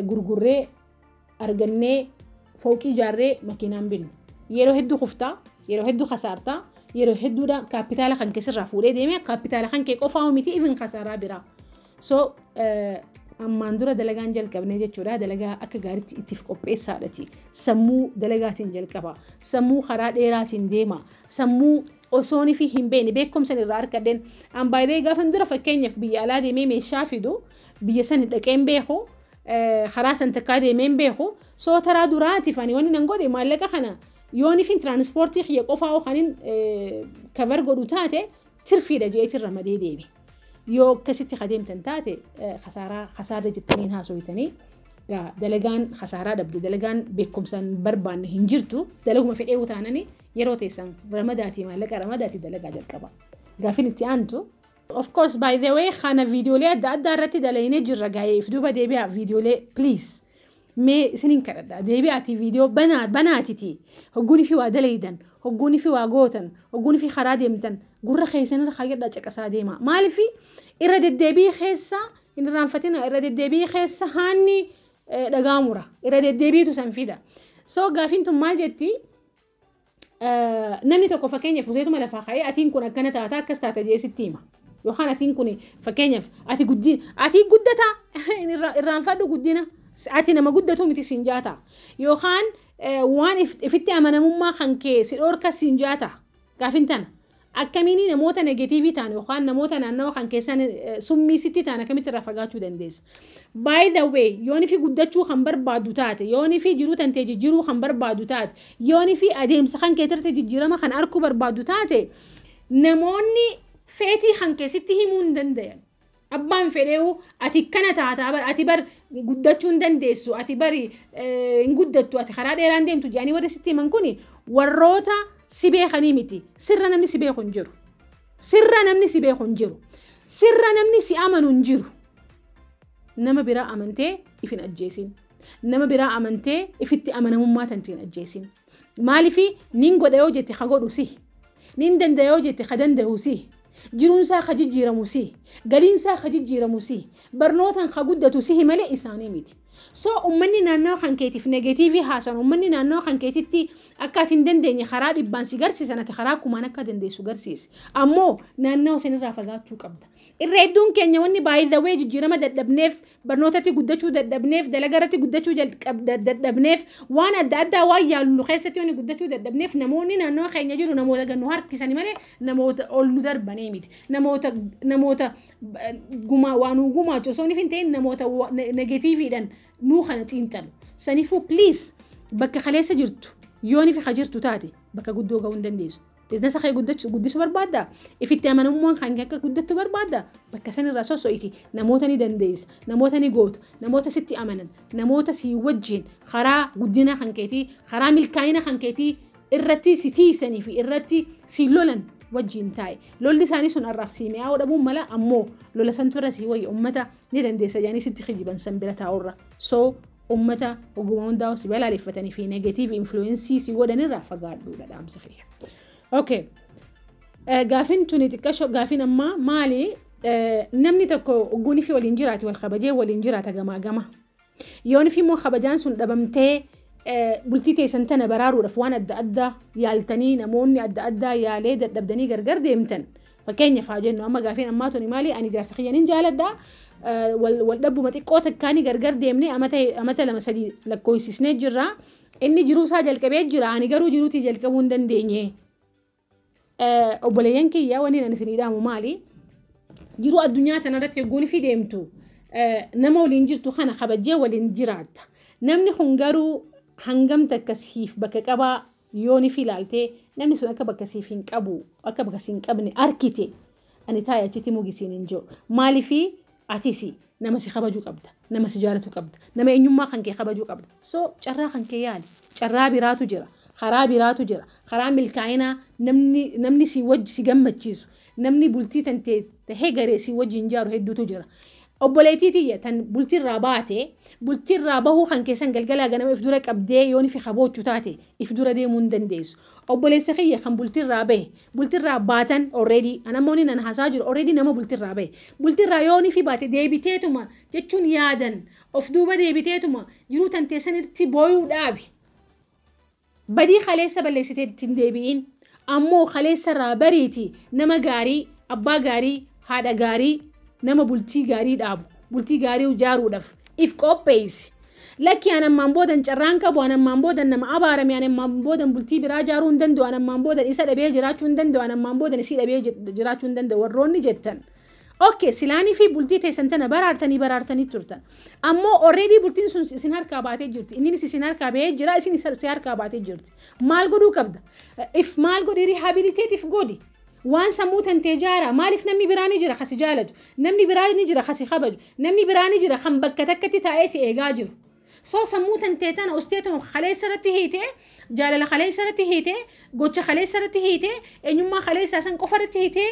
gurgurree argannee fooqii ijaarree makiinaan binnu. Yeroo hedduu kuftaa, yeroo hedduu kasaartaa, yeroo hedduudha kaapitaala kan keessarraa fuudhee deemee, kaapitaala kan kee qofaa miti, ifin kasaaraa biraa. So ammaan dura dalagaan jalqabnee jechuudha. Dalagaa akka gaariitti ittiif qopheessaadhati. Sammuu dalagaatiin jalqaba. Sammuu karaa dheeraatiin deema. Sammuu osoon fi hin beekne beekumsa irraa argadheen. An baay'ee gaafan dura fakkeenyaaf biyya alaa deemee meeshaa fidu, biyya san dhaqeen beeku, karaa san takkaa deemeen beeku. So taraa duraatiif ani wanni nan godhe, maallaqa kana yoon ifin tiraanispoortii kiyya qofaa kanin cover godhu taate tirfiidha jeetiin ramadee deeme. Yoo akkasitti adeemtan taate, kasaaraa kasaarra jettaniin haasoytanii, dalagaan kasaaraa dhabde, dalagaan beekumsaan barbaanne hin jirtu. Dalaguma fedhee utaananii yeroo teessan ramadaatii, maallaqa ramadaatii dalagaa jalqaba. Gaafin itti aantu. Of course, by the way, kana viidiyoolee adda addaa irratti dalaginee jirra gaa'ee. If duuba deebi'aa viidiyoolee, please. Mee isiniin kadhadha, deebi'aatii viidiyoo banaatiti. Hogguunii fi waa dalaydan, hogguunii fi waa gootan, hogguunii fi karaa deemtan, gurra keessanirra kaayadhaa caqasaa deema. Maaliif? Irra deddeebii keessa hin irraanfatina, irra deddeebii keessa haanni dhagaa mura, irra deddeebiitu san fida. So gaafiin tun maal jetti? Namni tokko fakkeenyaaf useetuma lafaa ka'ee atiin kun akkana taata, akkas taata jee sitti hima. Yookaan atiin kun fakkeenyaaf ati guddina, ati guddataa, irraanfadhu guddina, ati nama guddatu miti siin jaata. Yookaan waan ifitti amanamummaa kan kee si dhorka siin jaata. Gaafin tana. Akkamiin namoota negative ta'an yookaan namoota naannawa kan keessan summii sitti ta'an akkamitti irraa fagaachuu dandeessa? By the way, yooni fi guddachuu kan barbaadu taate, yooni fi jiruu tantee jijjiiruu kan barbaadu taate, yooni fi adeemsa kan keetirratti jijjiirama kan arguu barbaadu taate, namoonni feetii kan keessatti himuu hin danda'an. Abbaan fedheewu ati kana taataa bar, ati bar guddachuu hin dandeessu, ati bari hin guddattu, ati karaa dheeraan deemtu jedhanii warri sitti himan kuni warroota si beekanii miti. Sirra namni si beeku hin jiru. Sirra namni si beeku hin jiru. Sirra namni si amanu hin jiru. Nama biraa amantee if hin ajjeesin. Nama biraa amantee ifitti amanamummaa tantu hin ajjeesin. Maalifi? Nin godha yoo jette, ka godhu si. Nin danda'a yoo jette, ka danda'u si. Jiruunsaa ka jijjiiramu si. Galiinsaa ka jijjiiramu si. Barnootaan ka guddatu si malee isaanii miti. So uummanni naannawa kan keetiif negative haasan, uummanni naannawa kan keetitti akka ati hin dandeenye karaa dhibbaan si garsiisan, ati karaa kumaan akka dandeessu garsiisi. Ammoo naannawa sanirraa fagaachuu qabda. Irra hedduun keenya wanni baay'ee jijjiirama dadhabneef, barnootatti guddachuu dadhabneef, dalagarratti guddachuu dadhabneef, waan adda addaa waan yaallu keessatti wanni guddachuu dadhabneef, namoonni naannawa keenya jiru namoota gannu harkisanii malee namoota ol nu darbanii miti. Namoota gumaa waan nu gumaachu osoo hin ta'in, namoota negatiiviidhaan nuu kana xiinxalu. Saniifuu please, bakka kaleessa jirtu yooni fi jirtu taate, bakka guddoo ga'uu hin dandeessu. Biizinasa kee guddisuu barbaaddaa? Ifitti amanamummaan kan kee akka guddattu barbaaddaa? Bakka sanirraa sosso'iti. Namoota ni dandeessa, namoota ni goota, namoota sitti amanan, namoota si wajjin karaa guddina kan keetii, karaa milkaa'ina kan keetii irratti si tiisanii fi irratti si lolan wajjin taa'e. Lolli isaanii sun har'aaf si mi'aawuu dhabuun mala, ammoo lola santu irra si wayya ummata ni dandeessa jedhanii sitti kijiban san bira taa'urra. So ummata ogummaa hundaa'u si balaaleffatanii fi negative influence si godhanirraa fagaadhuudha dhaamsa kiyya. Okay. Gaafin tuni xiqqasho. Gaafin ammaa maali? Namni tokko ogguunii fi waliin jiraate, wal kabajee waliin jiraata gamaa gama. Yoonif immoo kabajaan sun dhabamtee bultii teessan tana baraaruudhaaf waan adda addaa yaaltanii, namoonni adda addaa yaalee dadhabdanii gargar deemtan. Fakkeenyaaf haa jennu, amma gaafiin ammaa tuni maali? Ani jaarsa kiyya nin jaaladha. Wal dhabbuma xiqqoo takkaanii gargar deemnee amata 2-3 lakkoofsisnee jirra. Inni jiruu isaa jalqabee jira. Ani garuu jiruutii jalqabuu hin dandeenye. Obboleeyyan kiyya, wanni ani isinii dhaamu maali? Jiruu addunyaa tanarratti yogguun fi deemtu nama waliin jirtu kana kabajee waliin jiraatta. Namni kun garuu hangam takka siif bakka qabaa yoo ni fi ilaaltee, namni sun akka bakka siif hin qabu, akka bakka si hin qabne arkite, ani taa'e achitti mugisiin hin jiru. Maaliifii atis nama si kabajuu qabda, nama si jaalatu qabda, nama eenyummaa kan kee kabajuu qabda. So carraa kan kee yaali. Carraa biraatu jira. Karaa biraatu jira. Karaa milkaa'inaa namni si wajji si gammachiisu, namni bultii tantee tahee garee si wajjin jaaru hedduutu jira. Obboleettii tiyya tan bultiirraa baate, bultiirraa bahuu kan keessan galgalaa ganama if dura qabdee yoon ifi kaboochu taate if dura deemuu hin dandeessu. Obboleessa kiyya kan bultiirraa bahe, bultiirraa baatan already, an ammoo nan haasaa jiru already nama bultiirraa bahe. Bultiirraa yoon ifi baate deebiteetuma jechuun yaadan of duuba deebiteetuma jiruu tan teessanitti booyuu dhaabi. Badii kaleessa balleessitee ittiin deebi'in, ammoo kaleessarraa bariiti nama gaarii, abbaa gaarii, haadha gaarii, nama bultii gaarii dhaabu, bultii gaarii ijaaruudhaaf if qopheessi. Lakki, an ammaan boodan carraan qabu, an ammaan boodan nama abaarame, an ammaan boodan bultii biraa ijaaruu hin danda'u, an ammaan boodan isa dhabee jiraachuu hin danda'u, an ammaan boodan isii dhabee jiraachuu hin danda'u warroonni jettan. Okay, silaanii fi bultii teessan tana baraartanii baraartanii turtan. Ammoo already bultiin sun isin harkaa baatee jirti. Innis isin harkaa bahee jira, isin si harkaa baatee jirti. Maal godhuu qabda? If maal godhi? Rehabilitate if godhi. Waan sammuu tantee jaara. Maaliif namni biraa ni jira kasi jaalatu. Namni biraa ni jira kasi kabaju. Namni biraa ni jira kan bakka takkatti taa'ee si eegaa jiru. So sammuu tantee tana usteetuma kaleessa irratti hiitee, jaalala kaleessa irratti hiitee, gocha kaleessa irratti hiitee, eenyummaa kaleessaa san qofa irratti hiitee,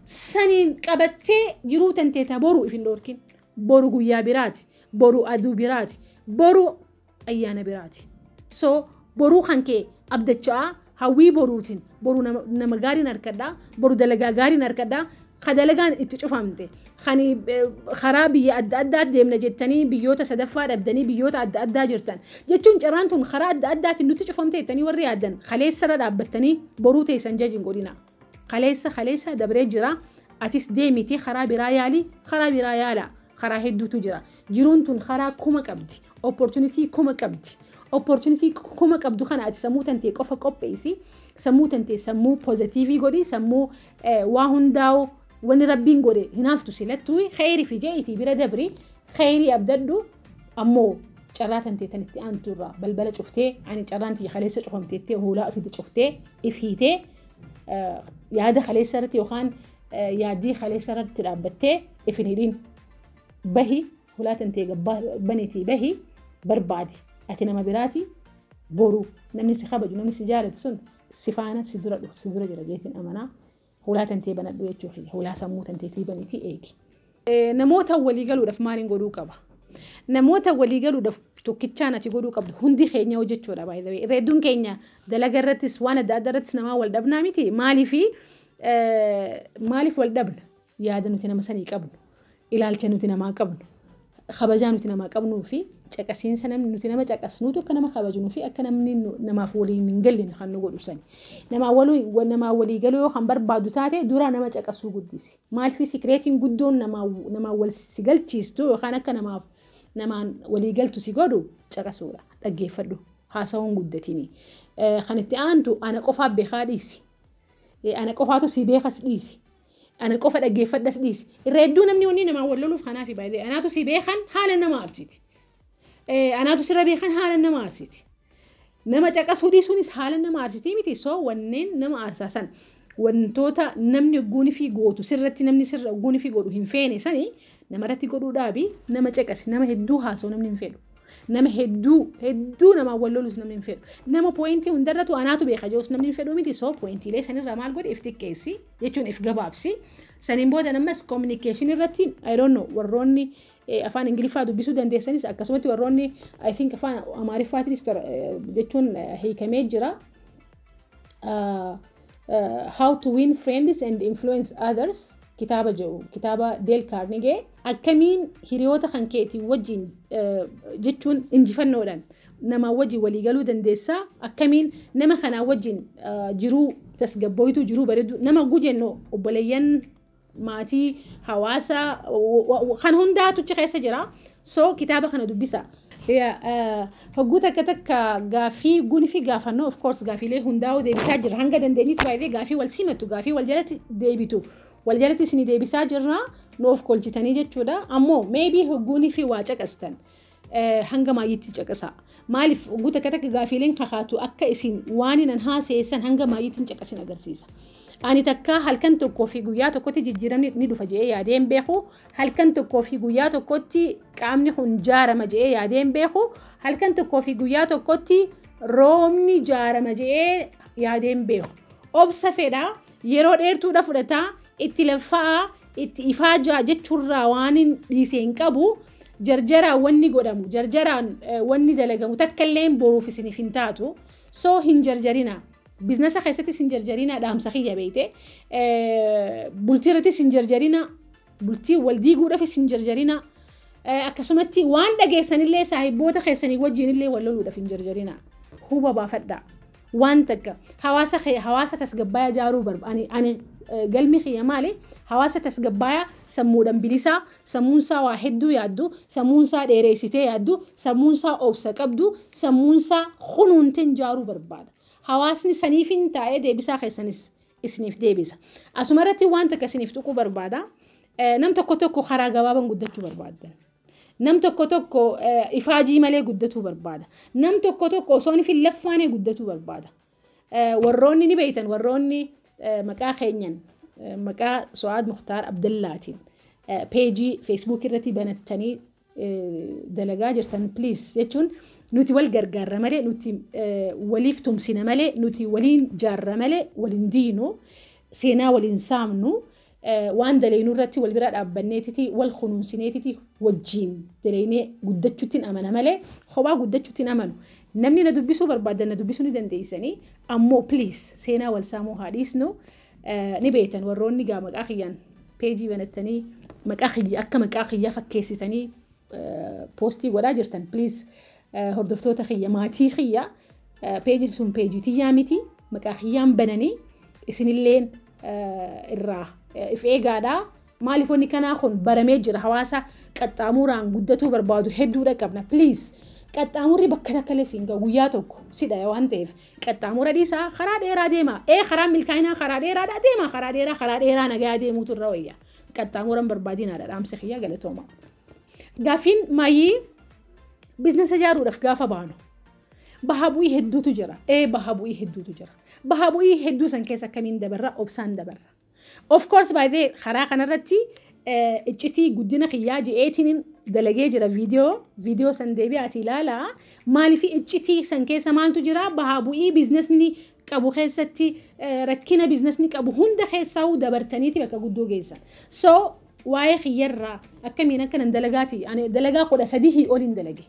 saniin qabattee jiruu tantee ta boru if hin dhorkin. Boru guyyaa biraati. Boru aduu biraati. Boru ayyaana biraati. So boruu kan kee abdachaa hawwii boruutiin, boru nama gaariin harkadhaa, boru dalagaa gaariin harkadhaa, ka dalagaan itti cufamte, kan karaa biyya adda addaa deemna jettanii biyyoota sadaffaa dhabdanii biyyoota adda addaa jirtan jechuun, carraan tun karaa adda addaatiin nutti cufamte jettanii warri yaaddan, kaleessarra dhaabbattanii boruu teessan judge hin godhina. Kaleessa kaleessa dabree jira. Atis deemiti karaa biraa yaali, karaa biraa yaala. Karaa hedduutu jira. Jiruun tun karaa kuma qabdi. Opportunity kuma qabdi. Opportunity kuma qabdu kana ati sammuu tantee qofa qopheessi. Sammuu tantee sammuu positive godhi, sammuu waa hundaa'u wanni rabbiin godhe hinaaftu silattuu kheyrii fi je'iitii bira dabri, kheyrii abdadhu. Ammoo carraa tantee tan itti aantu irraa balbala cuftee, ani carraan tiyya kaleessa cufamteettee hoolaa ofiitti cuftee if hiitee, yaada kaleessa irratti yookaan yaaddii kaleessa irratti dhaabbattee if hin hidhin. Bahi, hulaa tantee baniitii bahi, barbaadi. Ati nama biraati, boru namni si kabaju, namni si jaalatu sun si faana si dura dhufu si dura jira jeetiin amanaa. Hulaa tantee banadhu jechuuf, hulaa sammuu tanteetii baniitii eegi. Namoota walii galuudhaaf maaliin godhuu qaba? Namoota walii galuudhaaf tokkichaan ati godhuu qabdu, hundi keenya hojjechuudha baay'ee. Irra hedduun keenya dalaga irrattis waan adda addaa irrattis namaa wal dhabnaa miti? Maaliif wal dhabna? Yaada nuti nama sanii qabnu, ilaalcha nuti namaa qabnu, kabajaa nuti namaa qabnuu fi caqasiinsa namni nuti nama caqasnuutu akka nama kabajnuu fi akka namni namaaf waliin hin galle kan nu godhu sani. Namaa walii galuu yoo kan barbaadu taate, dura nama caqasuu guddisi. Maaliif secretiin guddoon namaa wal si galchiistu yookaan akka namaaf namaan walii galtu si godhu caqasuudha. Dhaggeeffadhu. Haasawuun guddatini. Kan itti aantu, ana qofaaf beekaa dhiisi. Ana qofaatu si beekas dhiisi. Ana qofa dhaggeeffadhas dhiisi. Irra hedduu namni wanni namaa wal loluuf kanaaf baay'ee anaatu si beekan haala nama aarsiti. Anaatu sirra beekan haala nama aarsiti. Nama caqasuu dhiisuunis haala nama aarsitii miti? So wanneen nama aarsaa san, wantoota namni ogguun fi gootu sirratti, namni sirra ogguun fi godhu hin feene sani namarratti godhuu dhaabi, nama caqasi. Nama hedduu haasa'u namni hin fedhu. Nama hedduu hedduu namaa wal lolus namni hin fedhu. Nama pointii hundarratu anaatu beeka jedhus namni hin fedhu miti? So pointiilee sanirraa maal godhi? If xiqqeessi jechuun if gabaabsi. Saniin booda namas communication irratti, I don't know, warroonni afaan Ingiliffaa dubbisuu dandeessanis, akkasumatti warroonni, I think, afaan Amaariffaatinis jechuun hiikamee jira. How to Win Friends and Influence Others. Kitaaba jedhu, kitaaba Dale Carnegie, akkamiin hiriyoota kan keetii wajjin jechuun injifannoodhaan nama wajjin waliigaluu dandeessaa, akkamiin nama kanaa wajjin jiruu tasgabbooytuu, jiruu bareedu nama gujennu, obboleeyyan, maatii, hawaasa kan hundaatu achi keessa jira. So kitaaba kana dubbisa. Hogguu takka takka gaafii guni fi gaafannoo, of course gaafiilee hundaa'uu deebisaa jira hanga dandeenyitti. Baay'ee gaafii wal simatu, gaafii wal jalatti deebitu, wal jalatti isinii deebisaa jirra, nu of kolchitanii jechuudha. Ammoo maybe hogguunii fi waa caqastan hanga maayyitti caqasa. Maaliif hogguu takka takka gaafiileen kakaatu akka isin waan nan haaseessan hanga maayyitti hin caqasin agarsiisa. Ani takka halkan tokkoo fi guyyaa tokkotti jijjiiramni ni dhufa jedhee yaadee hin beeku. Halkan tokkoo fi guyyaa tokkotti qaamni kun jaarama jedhee yaadee hin beeku. Halkan tokkoo fi guyyaa tokkotti roobni jaarama jedhee yaadee hin beeku. Obsa fedhaa, yeroo dheertuudha fudhataa, itti laffaa, itti ifaajaa jechuurraa waan dhiisee hin qabu. Jarjaraan wanni godhamu, jarjaraan wanni dalagamu takka illee boruuf isiniif hin taatu. So hin jarjarina. Business keessattis hin jarjarina, dhaamsa kiyya beeyte. Bultii irrattis hin jarjarina. Bultii wal diiguudhaafis hin jarjarina. Akkasumatti waan dhageessanillee saahibboota keessanii wajjinillee wal loluudhaaf hin jarjarina. Huba baafadhaa. Waan takka hawaasa tasgabbayaa ijaaruu barbaada. Ani galmi kiyya maali? Hawaasa tasgabbayaa, sammuudhaan bilisaa, sammuunsaa waa hedduu yaaddu, sammuunsaa dheereessitee yaaddu, sammuunsaa obsa qabdu, sammuunsaa kunuunteen ijaaruu barbaada. Hawaasni saniif hin taa'ee deebisaa keessanis isiniif deebisa. Asuma irratti waan takka isiniif tuquu barbaada. Nam tokko tokko karaa gabaabaan guddachuu barbaada. Nam tokko tokko ifaajii malee guddatuu barbaada. Nam tokko tokko osoo hin laffaanee guddatuu barbaada. Warroonni ni beeytan, warroonni maqaa keenyan, maqaa Su'aad Mukhtaar Abdallaatiin peejii Facebook irratti banattanii dalagaa jirtan, please, jechuun nuti wal gargaarra malee, nuti waliif tumsina malee, nuti waliin jaarra malee waliin diinu, seenaa waliin saamnu. Waan daleynuu irratti wal bira dhaabbanneetiti, wal kunuunsineetiti wajjiin daleynee guddachuutti amana malee kophaa guddachuutti amanu. Namni na dubbisuu barbaadan na dubbisuu ni dandeessanii, ammoo please seenaa wal saamuu haa dhiisnu. Ni beektan, warroonni gaa maqaa kiyyaan peejii banattanii, maqaa kiyya akka maqaa kiyyaa fakkeessitanii poostii godhaa jirtan, please, hordoftoota kiyya, maatii kiyya, peejiin sun peejii tiyyaa miti, maqaa kiyyaan bananii isinilleen irraa if eegaadhaa. Maaliif wanni kanaa kun baramee jira, hawaasa qaxxaamuraan guddatuu barbaadu hedduudha qabna. Please, qaxxaamurri bakka takka illee siin gahu, guyyaa tokko sidha waan ta'eef qaxxaamura dhiisaa, karaa dheeraa deema. Karaa milkaa'inaa karaa dheeraadhaa deema, karaa dheeraa, karaa dheeraa nagaa deemuutu irra wayya. Qaxxaamuran barbaadinaadha dhaamsa kiyya, galatooma. Gaaffiin maayyii, business ijaaruudhaaf gaafa baanu baha bu'ii hedduutu jira. Baha bu'ii hedduutu jira. Baha bu'ii hedduu san keessa akkamiin dabarra? Obsaan dabarra. Of course, by the karaa kanarratti iccitii guddina kiyyaa je'eetiin dalagee jira viidiyoo. Viidiyoo san deebi'aati ilaalaa. Maaliif iccitii san keessa maaltu jira? Baha bu'ii businessni qabu keessatti, rakkina businessni qabu hunda keessaa dabartaniiti bakka guddoo geessan. So waa'ee kiyyarraa akkamiin akkanan dalagaati, ani dalagaa 13 ol hin dalage.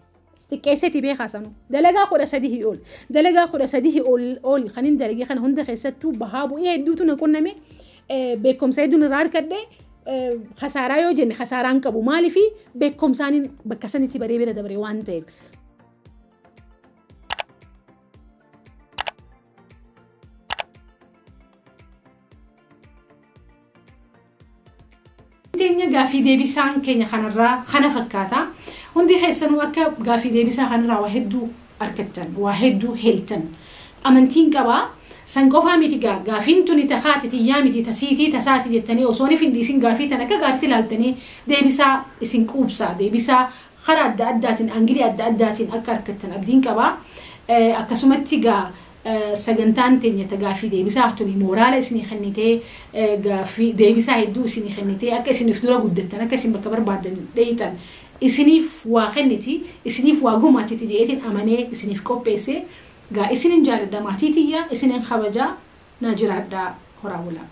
Xiqqeesseeti beekaa sanu dalagaa 13 ol, dalagaa 13 ol kan hin dalage. Kana hunda keessattuu bahaa bu'ee hedduutu na qunname, beekumsa hedduun irraa argadhe. Khasaaraa yoo jenne khasaaraan qabu, maaliifi beekumsaan bakka sanitti baree bira dabre waan ta'eef. Teenya gaafii deebisaan keenya kanarraa kana fakkaata. Hundi keessanuu akka gaafii deebisaa kanarraa waa hedduu argattan, waa hedduu heeltan. Amantiin qabaa. San qofaa miti gaa, gaafiin tuni takaati tiyyaa miti, tasiitii tasaati jettanii osoo hin dhiisin, gaafii tan akka gaariitti ilaaltanii deebisaa isin quubsaa, deebisaa karaa adda addaatiin, angle adda addaatiin akka argattan abdiin qabaa. Akkasumatti gaa sagantaan teenya ta gaafii deebisaa tuni mooraala isinii kennitee, gaafii deebisaa hedduu isinii kennitee, akka isiniif dura guddattan, akka isin bakka barbaadan dheeyxan isiniif waa kenniti, isiniif waa gumaachiti jeetiin amanee isiniif qopheesse. Gaa isinin jaaladha, maatii tiyya isinin kabajaa, naa jiraadhaa, horaa bulaa.